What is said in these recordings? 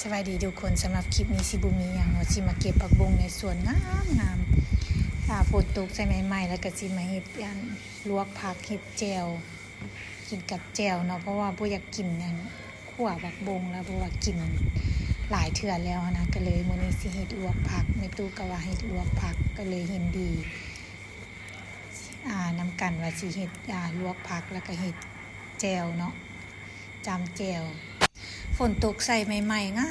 ສະບາຍດີທຸກຄົນ, ສຳລັບຄລິບນີ້ຊິບໍ່ມີຫຍັງເນາະ, ຊິມາເກັບຜັກບົ້ງໃນສວນງາມໆ. ອ່າ ຝົນຕົກໃສ່ໃໝ່ໆ ແລ້ວກະຊິມາເຮັດອັນລວກຜັກ ເຮັດແຈ່ວ ກິນກັບແຈ່ວເນາະ, ເພາະວ່າບໍ່ຢາກກິນອັນຂົ້ວຜັກບົ້ງແລ້ວ, ເພາະວ່າກິນຫຼາຍເທື່ອແລ້ວຫັ້ນນະ, ກະເລີຍມື້ນີ້ຊິເຮັດລວກຜັກ. ແມ່ຕູ້ກະວ່າເຮັດລວກຜັກ ກະເລີຍເຫັນດີ ອ່າ ນຳກັນວ່າຊິເຮັດ ອ່າ ລວກຜັກ ແລ້ວກະເຮັດແຈ່ວເນາະ. ຈ້ຳແຈ່ວ. ຝົນຕົກໃສ່ໃໝ່ໆ ງ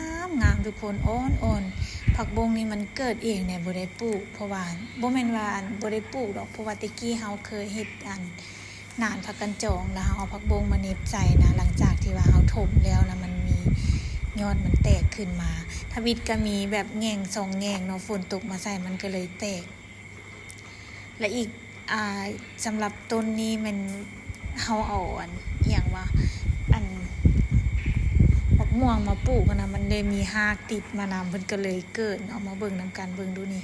າມໆ ທຸກຄົນ, ອ່ອນໆ. ຜັກບົ້ງນີ້ມັນເກີດເອງເດ້, ບໍ່ໄດ້ປູກ, ເພາະວ່າ ບໍ່ແມ່ນວ່າ ອັນ ບໍ່ໄດ້ປູກດອກ, ເພາະວ່າແຕ່ກີ້ເຮົາເຄີຍເຮັດ ອັນ ໜານຜັກກັນຈອງ ແລ້ວເຮົາເອົາຜັກບົ້ງມາເໜັບໃສ່ນະ, ຫຼັງຈາກທີ່ວ່າເຮົາຖົມແລ້ວນະ, ມັນມີຍອດມັນແຕກຂຶ້ນມາ. ທຳອິດກະມີແບບແງ່ງສອງແງ່ງເນາະ, ຝົນຕົກມາໃສ່ມັນກະເລີຍແຕກ. ແລະ ອີກ ອ່າ ສຳລັບຕົ້ນນີ້ແມ່ນເຮົາເອົາ ອັນ ອີ່ຫຍັງວະ ອັນ ບັກມ່ວງມາປູກຫັ້ນນະ, ມັນໄດ້ມີຮາກຕິດມານຳ, ເພິ່ນກະເລີຍເກີດເນາະ. ມາເບິ່ງນຳກັນ, ເບິ່ງດູນີ້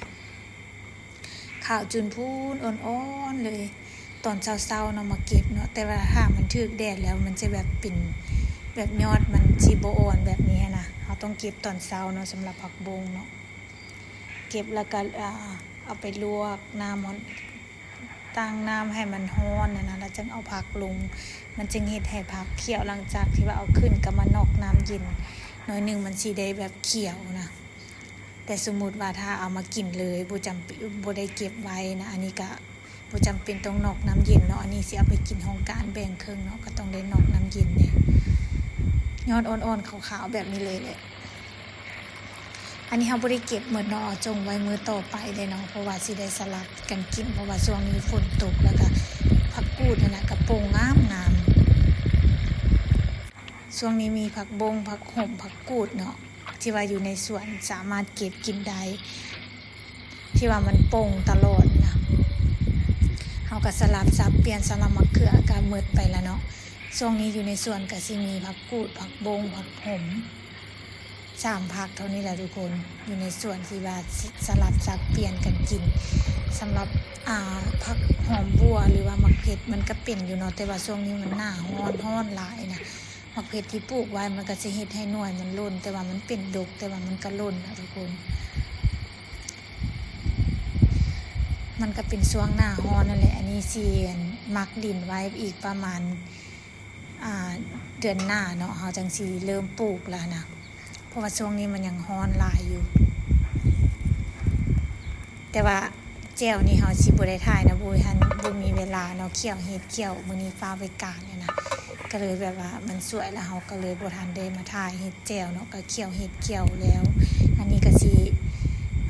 ຂາວຈຸນພູນ, ອ່ອນໆ ເລີຍ. ຕອນເຊົ້າໆ ເນາະ ມາເກັບເນາະ, ແຕ່ວ່າຖ້າມັນຖືກແດດແລ້ວ ມັນຈະແບບເປັນ ແບບຍອດມັນຊິບໍ່ອ່ອນແບບນີ້ຫັ້ນນະ. ເຮົາຕ້ອງເກັບຕອນເຊົ້າເນາະ, ສຳລັບຜັກບົ້ງເນາະ. ເກັບແລ້ວກະ ອ່າ ເອົາໄປລວກນ້ຳຮ້ອນ, ຕັ້ງນ້ຳໃຫ້ມັນຮ້ອນຫັ້ນນະ, ແລ້ວຈຶ່ງເອົາຜັກລົງ, ມັນຈຶ່ງເຮັດໃຫ້ຜັກຂຽວ. ຫຼັງຈາກທີ່ວ່າເອົາຂຶ້ນກະມານອກນ້ຳເຢັນໜ້ອຍໜຶ່ງ, ມັນຊິໄດ້ແບບຂຽວນະ. ແຕ່ສົມມຸດວ່າຖ້າເອົາມາກິນເລີຍ ບໍ່ຈຳ ບໍ່ໄດ້ເກັບໄວ້ນະ, ອັນນີ້ກະບໍ່ຈຳເປັນຕ້ອງນອກນ້ຳເຢັນເນາະ. ອັນນີ້ຊິເອົາໄປກິນຫ້ອງການແບ່ງເຄິ່ງເນາະ, ກະຕ້ອງໄດ້ນອກນ້ຳເຢັນແດ່. ຍອດອ່ອນໆ ຂາວໆ ແບບນີ້ເລີຍແຫຼະ. ອັນນີ້ເຮົາບໍ່ໄດ້ເກັບໝົດເນາະ, ເອົາຈົ່ງໄວ້ມື້ຕໍ່ໄປເລີຍເນາະ, ເພາະວ່າຊິໄດ້ສະຫຼັບກັນກິນ, ເພາະວ່າຊ່ວງນີ້ຝົນຕົກ, ແລ້ວກະຜັກກູດຫັ້ນນະ ກະປົ່ງງາມໆ. ຊ່ວງນີ້ມີຜັກບົ້ງ, ຜັກຫົມ, ຜັກກູດເນາະ ທີ່ວ່າຢູ່ໃນສວນ ສາມາດເກັບກິນໄດ້, ທີ່ວ່າມັນປົ່ງຕະຫຼອດນະ. ເຮົາກະສະຫຼັບສັບປ່ຽນ, ສຳລັບໝາກເຂືອກະໝົດໄປລະເນາະ. ຊ່ວງນີ້ຢູ່ໃນສວນກະຊິມີຜັກກູດ, ຜັກບົ້ງ, ຜັກຫົມ, ສາມຜັກເທົ່ານີ້ແຫຼະທຸກຄົນ ຢູ່ໃນສວນ ທີ່ວ່າສະ ສະຫຼັບສັບປ່ຽນກັນກິນ. ສຳລັບ ອ່າ ຜັກຫອມບົ່ວ ຫຼືວ່າໝາກເຜັດ ມັນກະເປັນຢູ່ເນາະ, ແຕ່ວ່າຊ່ວງນີ້ມັນໜ້າຮ້ອນ, ຮ້ອນຫຼາຍນະ. ໝາກເຜັດທີ່ປູກໄວ້ມັນກະຊິເຮັດໃຫ້ໜ່ວຍມັນຫຼົ່ນ, ແຕ່ວ່າມັນເປັນດົກ, ແຕ່ວ່າມັນກະຫຼົ່ນນະທຸກຄົນ. ມັນກະເປັນຊ່ວງໜ້າຮ້ອນນັ້ນແຫຼະ. ອັນນີ້ຊິໝັກດິນໄວ້ອີກປະມານ ອ່າ ເດືອນໜ້າເນາະ, ເຮົາຈັ່ງຊິເລີ່ມປູກແລ້ວນະ, ເພາະວ່າຊ່ວງນີ້ມັນຍັງຮ້ອນຫຼາຍຢູ່. ແຕ່ວ່າແຈ່ວນີ້ເຮົາຊິບໍ່ໄດ້ຖ່າຍນະ, ບໍ່ທັນ ບໍ່ມີເວລາເນາະ, ຂ້ຽວເຫັດ ຂ້ຽວ ມື້ນີ້ຟ້າວໄປການແລ້ວນະ, ກະເລີຍແບບວ່າມັນສວຍແລ້ວ ເຮົາກະເລີຍບໍ່ທັນໄດ້ມາຖ່າຍເຫັດແຈ່ວເນາະ, ກະຂ້ຽວເຫັດ ຂ້ຽວແລ້ວ. ອັນນີ້ກະຊິ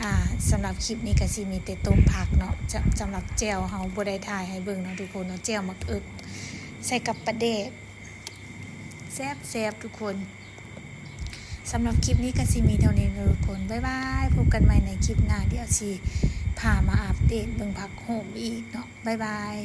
ອ່າ ສຳລັບຄລິບນີ້ກະຊິມີແຕ່ຕົ້ມຜັກເນາະ, ສຳລັບແຈ່ວເຮົາບໍ່ໄດ້ຖ່າຍໃຫ້ເບິ່ງເນາະທຸກຄົນເນາະ, ແຈ່ວໝາກເອິບ ໃສ່ກັບປາແດກ ແຊບໆ ທຸກຄົນ. ສຳລັບຄລິບນີ້ກະຊິມີເທົ່ານີ້ເນາະທຸກຄົນ. ບາຍບາຍ. ພົບກັນໃໝ່ໃນຄລິບໜ້າ. ດຽວຊິພາມາອັບເດດເບິ່ງຜັກໂຫມອີກເນາະ. ບາຍບາຍ.